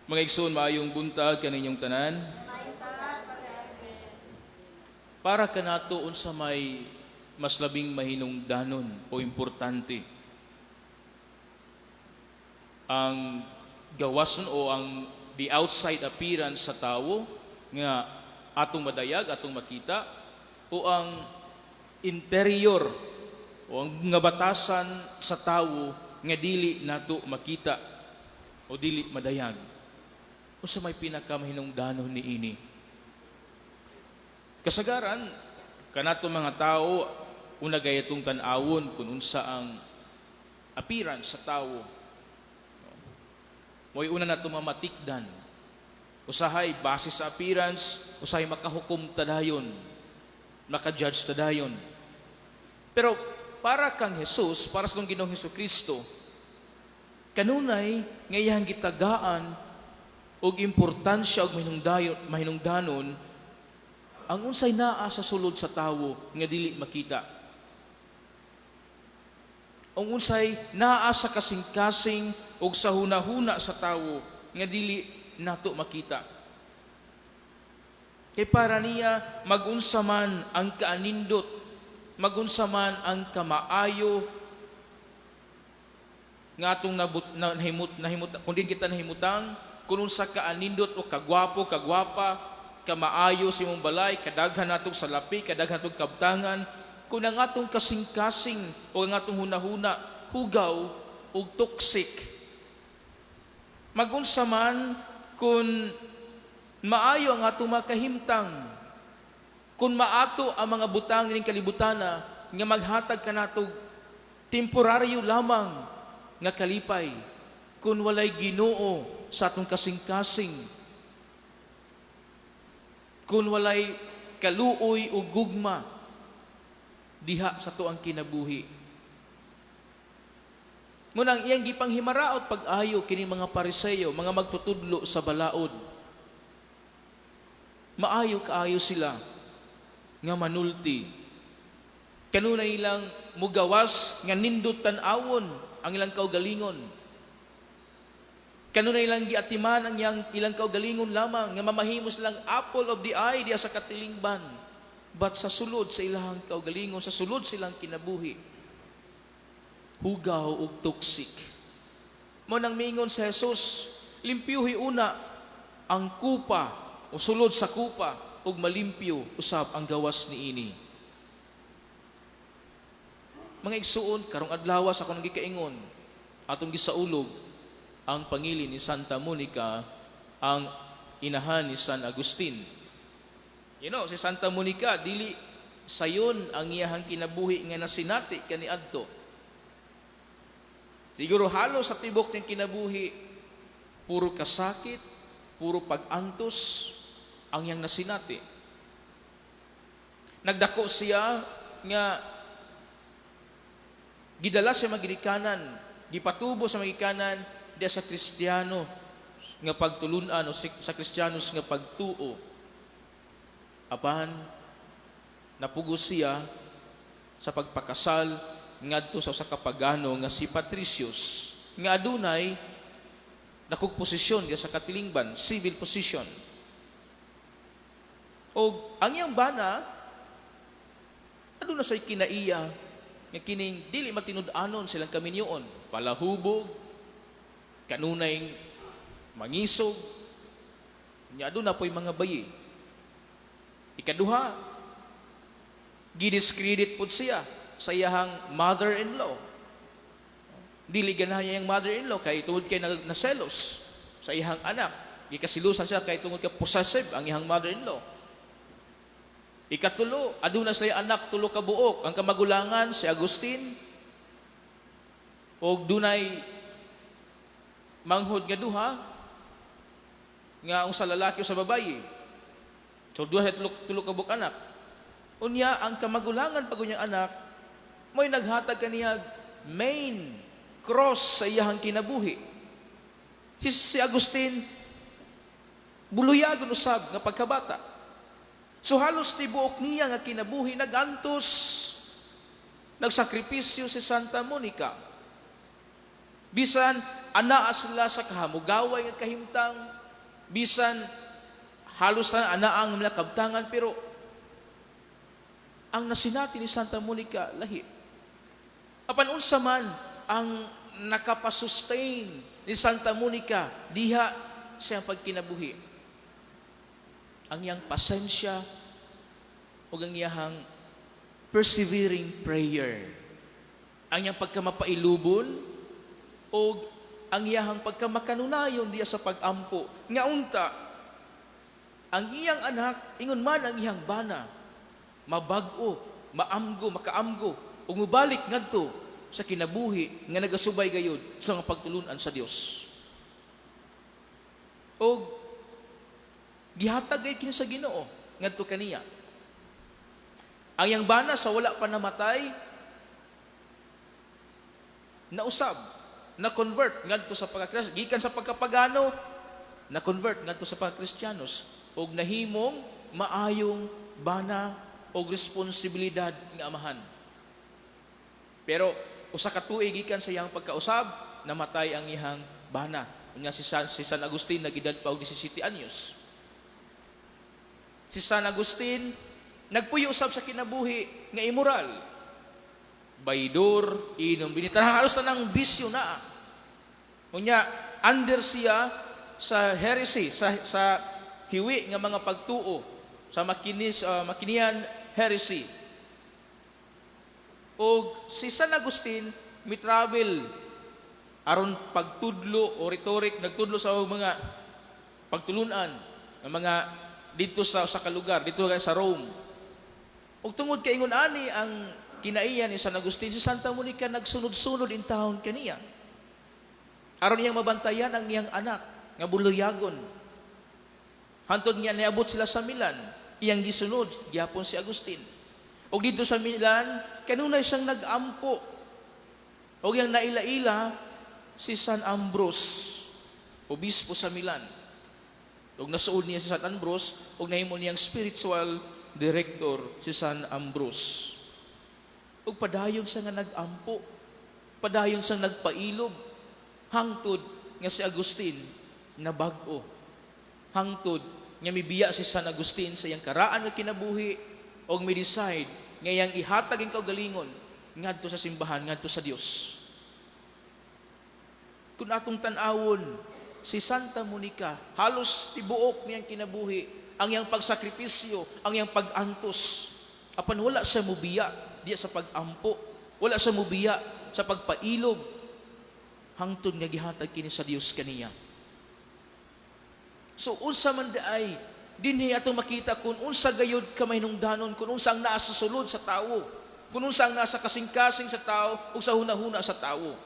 Mga igsoon, maayong buntag kaninyong tanan. Para kanato, unsa may mas labing mahinungdanon o importante? Ang gawason o ang the outside appearance sa tawo nga atong madayag, atong makita, o ang interior o ang nga batasan sa tawo nga dili nato makita o dili madayag? Unsa may pinakamahinungdanon niini? Kasagaran, kanato mga tao, una gay atong tan-awon kung unsa ang appearance sa tawo. Mo'y una nato mamatikdan. Usahay base sa appearance, usahay makahukom ta dayon, maka-judge ta dayon. Pero para kang Jesus, para sa Ginoong Hesus Kristo, kanunay nga iyang gitagaan og importansya og mahinungdanon ang unsay naa sa sulod sa tawo nga dili makita. Ang unsay naa sa kasing-kasing og sa hunahuna sa tawo nga dili nato makita. Kay para niya, magunsa man ang kaanindot, magunsa man ang kamaayo nga atong nabut, na, nahimut, nahimut, kung din kita nahimutang, kung unsa kaanindot o kagwapo, kagwapa, kamaayo sa imong balay, kadaghan natong salapi, kadaghan natong kabtangan, kung ang atong kasing-kasing o ang atong hunahuna, hugaw o toxic. Magunsa man kung maayo ang atong makahimtang, kung maato ang mga butang ning kalibutana nga maghatag kanato temporaryo lamang nga kalipay, kung walay Ginoo sa atong kasing-kasing, kung walay kaluoy o gugma diha sa atuang kinabuhi. Munang iyang gipanghimaraot pag-ayo kini mga Pariseo, mga magtutudlo sa balaod. Maayo kaayo sila nga manulti. Kanunay ilang mugawas nga nindot tan-awon ang ilang kaugalingon. Kanunay ilang giatiman ang ilang kaugalingon lamang nga mamahimo silang apple of the eye diya sa katilingban. But sa sulod sa ilang kaugalingon, sa sulod silang kinabuhi, hugaw ug toxic. Mo nang mingon sa Jesus, "Limpyuhi una ang kupa o sulod sa kupa ug malimpyo usab ang gawas niini." Mga igsuon, karong adlaw sa akong gikaingon, atong gisaulog ang pangilin ni Santa Monica, ang inahan ni San Agustin. Si Santa Monica, dili sayon ang iyahang kinabuhi nga nasinati kaniadto. Siguro halos sa tibok ng kinabuhi, puro kasakit, puro pag-antos ang iyang nasinati. Nagdako siya nga gidala sa magilikanan, gipatubo sa magilikanan diya sa Kristiyano nga pagtulunan o sa Kristiyanos nga pagtuo. Apan napugos siya sa pagpakasal ngadto sa usa ka pagano nga si Patricius nga adunay dakog posisyon diya sa katilingban, civil position. O ang iyang bana aduna say kinaiya nga kining dili matinud-anon silang kaminyoon, palahubog, kanunay mangisog, nya aduna po'y mga bayi. Ikaduha, gidiscredit pod siya sa iyahang mother-in-law. Dili ganahan niya yung mother-in-law kay tungod kay naselos sa iyahang anak. Gikasilusan siya kay tungod kay possessive ang iyahang mother-in-law. Ikatulo, aduna sila anak, tulo ka buok. Ang kamagulangan si Agustin og dunay manghod nga duha nga ang sa lalaki o sa babayi. So duha sa tulo ka buok anak. Unya ang kamagulangan pag unyang anak mo'y naghatag kaniya main cross sa iyahang kinabuhi. Si Agustin buluyagon usab nga pagkabata. So halos tibuok niya nga kinabuhi nagantos, nagsakripisyo si Santa Monica. Bisan anaa sila sa kahamugaway nga kahimtang, bisan halos na anaa ang mga kabtangan, pero ang nasinati ni Santa Monica lahi. Apan unsa man ang nakapasustain ni Santa Monica diha sa iyang pagkinabuhi? Ang iyang pasensya ug ang iyang persevering prayer. Ang iyang pagkamapailubon o ang iyang pagkamakanunayon diya sa pag-ampo. Nga unta, ang iyang anak, ingon man ang iyang bana, mabag-o, maamgo, makaamgo, ug mobalik ngadto sa kinabuhi nga nagasubay gayud sa mga pagtulunan sa Dios. Og gihatag gayud kini sa Ginoo ngadto kaniya. Ang iyang bana sa wala pa namatay, nausab, na-convert ngadto sa pagka gikan sa pagkapagano, na-convert ngadto sa pagka-Kristiyanos ug nahimong maayong bana og responsibilidad nga amahan. Pero usa ka tuig gikan sa iyang pagkausab, namatay ang iyang bana. Unya si San Agustin nag-edad pa og 17 anyos. Si San Agustin nagpuyo usab sa kinabuhi nga immoral. Baydor, inom bini, tanan, halos tanang bisyo na. Unya under siya sa heresy, sa hiwi nga mga pagtuo, sa Manichaean heresy. Og si San Agustin mi travel aron pagtudlo o rhetoric, nagtudlo sa mga pagtulunan ng mga dito sa kalugar dito sa Rome. Ug tungod kay ingon ani ang kinaiya ni San Agustin, si Santa Monica nagsunod-sunod in town kaniya aron iyang mabantayan ang iyang anak nga buluyagon. Hantod nga niabot sila sa Milan, iyang gisunod gyapon si Agustin. Ug dito sa Milan, kanunay siyang nag-ampo. Ug iyang naila-ila si San Ambrose, obispo sa Milan. Ug nasuod niya si San Ambrose ug nahimo niyang spiritual director si San Ambrose. Ug padayon siya nga nag-ampo. Padayon siyang nagpailob hangtod nga si Agustin nabag-o. Hangtod nga mibiya si San Agustin sa iyang karaan nga kinabuhi og mi-decide nga iyang ihatag ang kaugalingon ngadto sa simbahan, ngadto sa Dios. Kung atong tan-awon, si Santa Monica, halos tibuok niyang kinabuhi, ang iyang pagsakripisyo, ang iyang pag-antos. Apan wala siya mubiya diya sa pag-ampo, wala siya mubiya sa pagpailob, hangtod nga gihatag kini sa Dios kaniya. So unsa man diay dinhi atong makita kung unsa gayud ka mahinungdanon, kung unsa ang naa sa sulod sa tawo, kung unsa ang nasa kasing-kasing sa tao ug sa hunahuna sa tawo.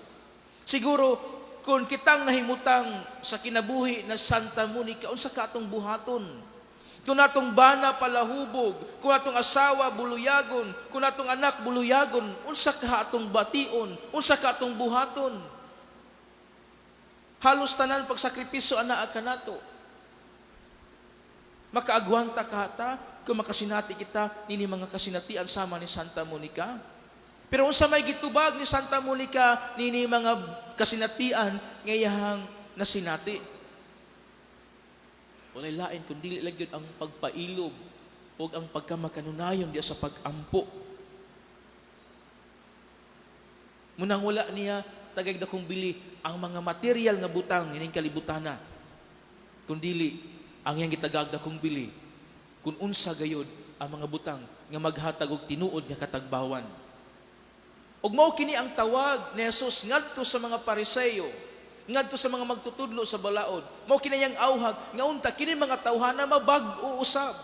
Siguro kung kitang nahimutang sa kinabuhi na Santa Monica, unsa ka atong buhaton? Kung atong bana palahubog, kung atong asawa buluyagon, kung atong anak buluyagon, unsa ka atong bation, unsa ka atong buhaton? Halos tanan pagsakripisyo anaa kanato. Makaagwanta ka ta kung makasinati kita nini mga kasinatian sama ni Santa Monica? Pero unsa may gitubag ni Santa Monica nini mga kasinatian nga iyahang nasinati? Walay lain kun dili lang gyud ang pagpailob ug ang pagkamakanunayon diya sa pag-ampo. Munang wala niya tagay dakong bili ang mga material nga butang ining kalibutana. Kun dili ang iyang gitagag dakong bili kung unsa gayod ang mga butang nga maghatag og tinuod nga katagbawan. Ug mao kini ang tawag ni Jesus ngadto sa mga Pariseo, ngadto sa mga magtutudlo sa balaod. Mao kini iyang awhag nga unta kini mga tawhana mabag-o usab.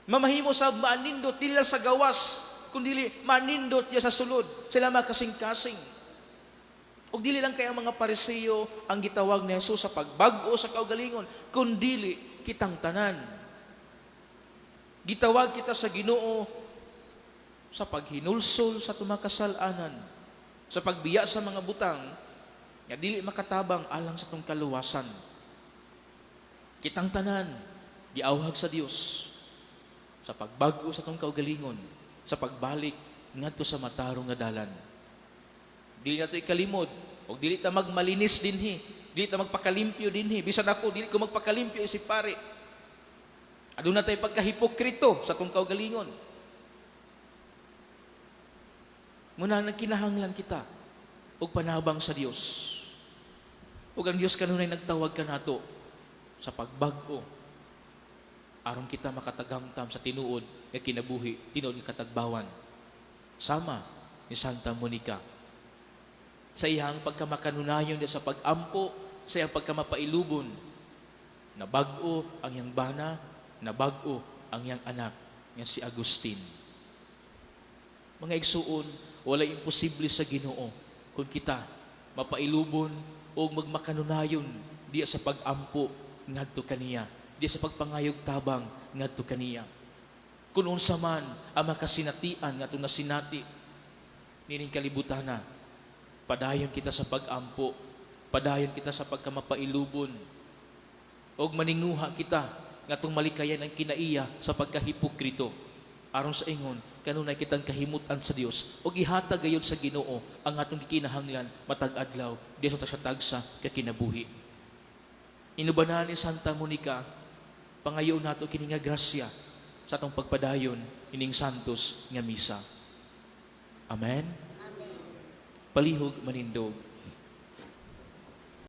Mamahimo sab maanindot dili lang sa gawas, kundi manindot ya sa sulod, sila makasing-kasing. Ug dili lang kay ang mga Pariseo ang gitawag ni Jesus sa pagbag-o sa kaugalingon, kundili kitang tanan. Gitawag kita sa Ginoo sa paghinulsol sa atong kasalanan, sa pagbiya sa mga butang nga dili makatabang alang sa atong kaluwasan. Kitang tanan giawhag sa Dios sa pagbag-o sa atong kaugalingon, sa pagbalik ngadto sa matarong nga dalan. Dili nato ikalimod Ug dili ta magmalinis dinhi, dili ta magpakalimpyo dinhi. Bisan ako, dili ko magpakalimpyo isip pare. Aduna tay pagkahipokrito sa atong kaugalingon. Muna nagkinahanglan kita og panabang sa Dios. Ug ang Dios kanunay nagtawag kanato sa pagbag-o aron kita makatagamtam sa tinuod nga kinabuhi, tinuod nga katagbawan. Sama ni Santa Monica. Sa iyang pagkamakanunayon sa pag-ampo, sa iyang pagkamapailubon, nabag-o ang iyang bana, nabag-o ang iyang anak nga si Agustin. Mga igsuon, walay imposible sa Ginoo kung kita mapailubon o magmakanunayon diya sa pag-ampo ngadto kaniya, diya sa pagpangayog tabang ngadto kaniya. Kung unsa man ang makasinatian nga atong nasinati nining kalibutana, padayon kita sa pag-ampo, padayon kita sa pagkamapailubon, og maninguha kita nga atong malikayan ang kinaiya sa pagkahipokrito aron sa ingon kanunay kitang kahimutan sa Dios ug ihatag gayud sa Ginoo ang atong gikinahanglan matag adlaw diya sa tagsa ka kinabuhi. Inubanan ni Santa Monica, pangayoon nato kini nga grasya sa atong pagpadayon ining santos nga misa. Amen. Amen. Palihog manindog.